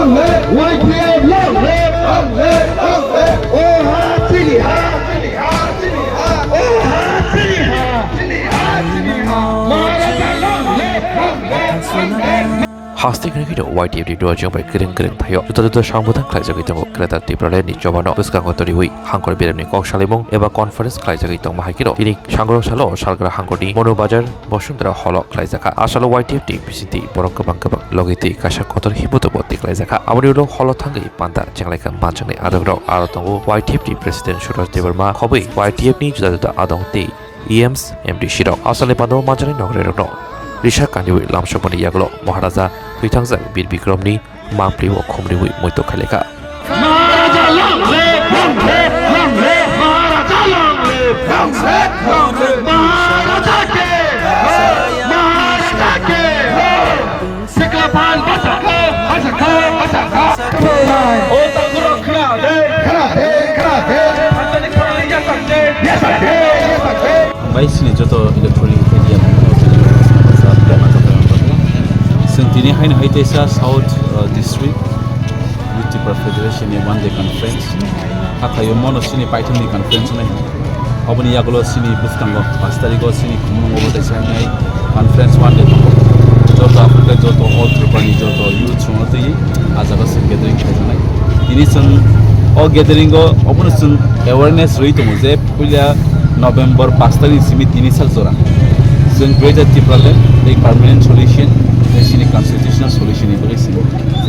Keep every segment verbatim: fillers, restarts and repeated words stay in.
Long live, long live, long live, long live. O ha, chini ha, chini ha, chini ha. O ha, chini ha, chini ha, chini ha. Maharaja long live, long live, long live. Haste khe khe Y T F ni duar jong bai kwrwng kwrwng thaio juda juda sangbodhan khlaijagwi tongo. Greater Tipraland ni chobano bwskango toriwi hangkor beremni kok salaimung eba conference khlaijagwi tongma hai kheno tini sangro salo salgra hangkorni Mono Bazar Bosundra holo khlaijakha. Asalo Y T F ni bisingtwi borok kwbang kwbang logi twi kaisa kotor hibuto bo tikhlaijakha. Aboni ulo holo thangwi panda chenglaikha manjaknai adongrok. Aro tongo Y T F ni President Suraj Debbarma, khobwi Y T F ni juda juda adong tei E Ms, M D C rok. Asalni panda o manjaknai nogorerokno risa kaniwi lamsokmani yagulo Maharaja thwithangjak Bir Bikramni mangpli o khumriwi muitu khailekha. Maharaja long live, long live, long live, Maharaja long live, long live, long live, Maharaja ke, Maharaja ke. Sikla phan bachakha, bachakha, bachakha. O takurok khna de, khna de, khna de. Hattani khna de, yasak de, yasak de, yasak de. Bai sini joto electronic media sini tini haino hai teisa South, uh, District Youth Tipra Federation ni one day conference. Hakhayo mono sini paithumni conference nai. Oboni yagulo sini bwskango pas tarikh o sini khumulwngo bo teisa nai conference one day tongo. Joto Africa joto all Tripura ni joto youth songno twi a jaga sini gathering khaijaknai. Tini chwng o gathering o obono chwng awareness rwi tongo je puila November pas tarikh ni simi tini sal jora chwng Greater Tipraland tei permanent solution tei sini constitutional solution ni bagwi chwng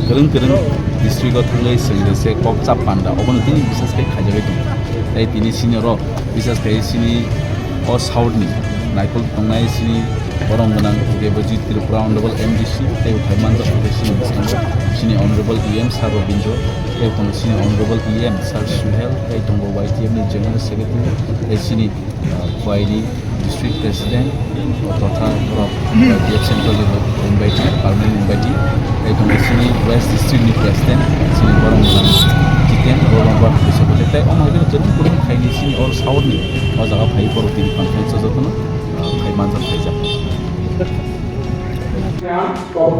kwrwng kwrwng district o thangwi chwng je se kok chap panda obono tini bisas khe khaijagwi tongo. Tei tini sini oro bisas khe sini o south ni naikol tongnai sini borok gwnang Debojit Tripura Honorable M D C tei uthai manjak sini bwskango sini Honorable E M Sir Robindra tei tongo sini Honorable E M Sir Suhel tei tongo Y T F ni General Secretary tei sini uh, Khwaini District President totha borok Y T F Central level invitee, permanent invitee, tei tongo sini West District ni President, sini borok mwnang Jiten, borok mwnang Bishopati, tei omo hai kheno kwrwng kwrwng khaini sini or South ni o jaga phai borok tini conference o jotono, uh, khai manjak khaijak. All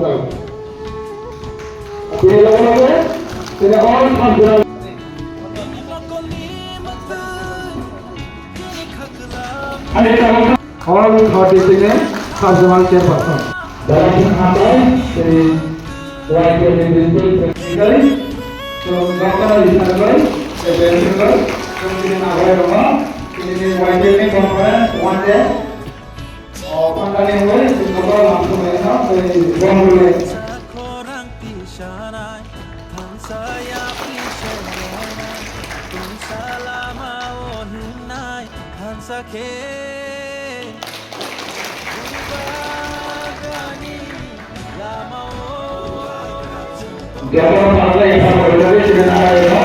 thirty tini Khajwal chairperson. Dalam hatai, jadi, Y P F ni principal secretary, so, Doctor Ismail, President, so, jadi, nabai roma, jadi, Y P F ni conference, one day, oh, pandani hoi, jadi, Doctor Lamsu Mena, jadi, one day. Thansa yapri se nai, tungsa lama o hinai, thansa khe ubagani lama o. Joto parle yapha korile sini nai no,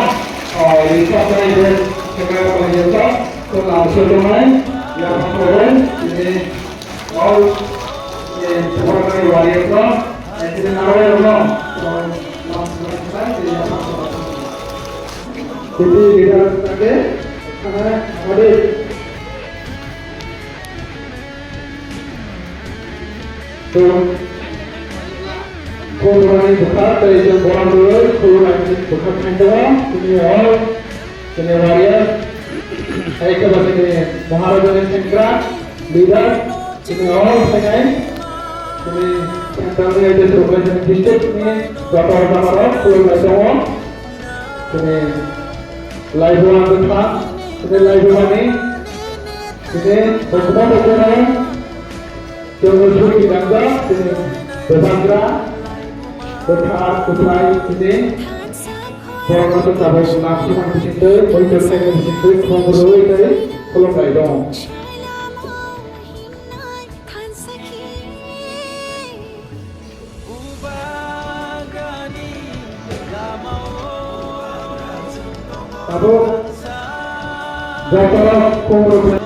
o, ini sab nai je, sini korile to, to nam se to nai, yapha korile, ini All, eh, Tripura warriors no, eh, sini nabai rok no, so, nam sini sini, sini, sini. Sini leader tangke, sana, ade. So, Kobrani bukha, tei jeng borom doi, khulumani bukha khainjago, sini all, sini warriors, tei kebo sini Maharajani sengkrak, leader, Chini all phainai, chini central ni tei Tripura ni district ni joto jagarok khulumlai tongo. Chini laibu ang bwkha, chini laibu mani, chini bwkhuma bwkhuma, chini suki dangjak, chini bwbagra, bwkha, kwthai, chini borokno tabuk nang sukang bisingtwi, poito saini bisingtwi, khulumrwi tei khulumlai tongo. Abo, joto khumrok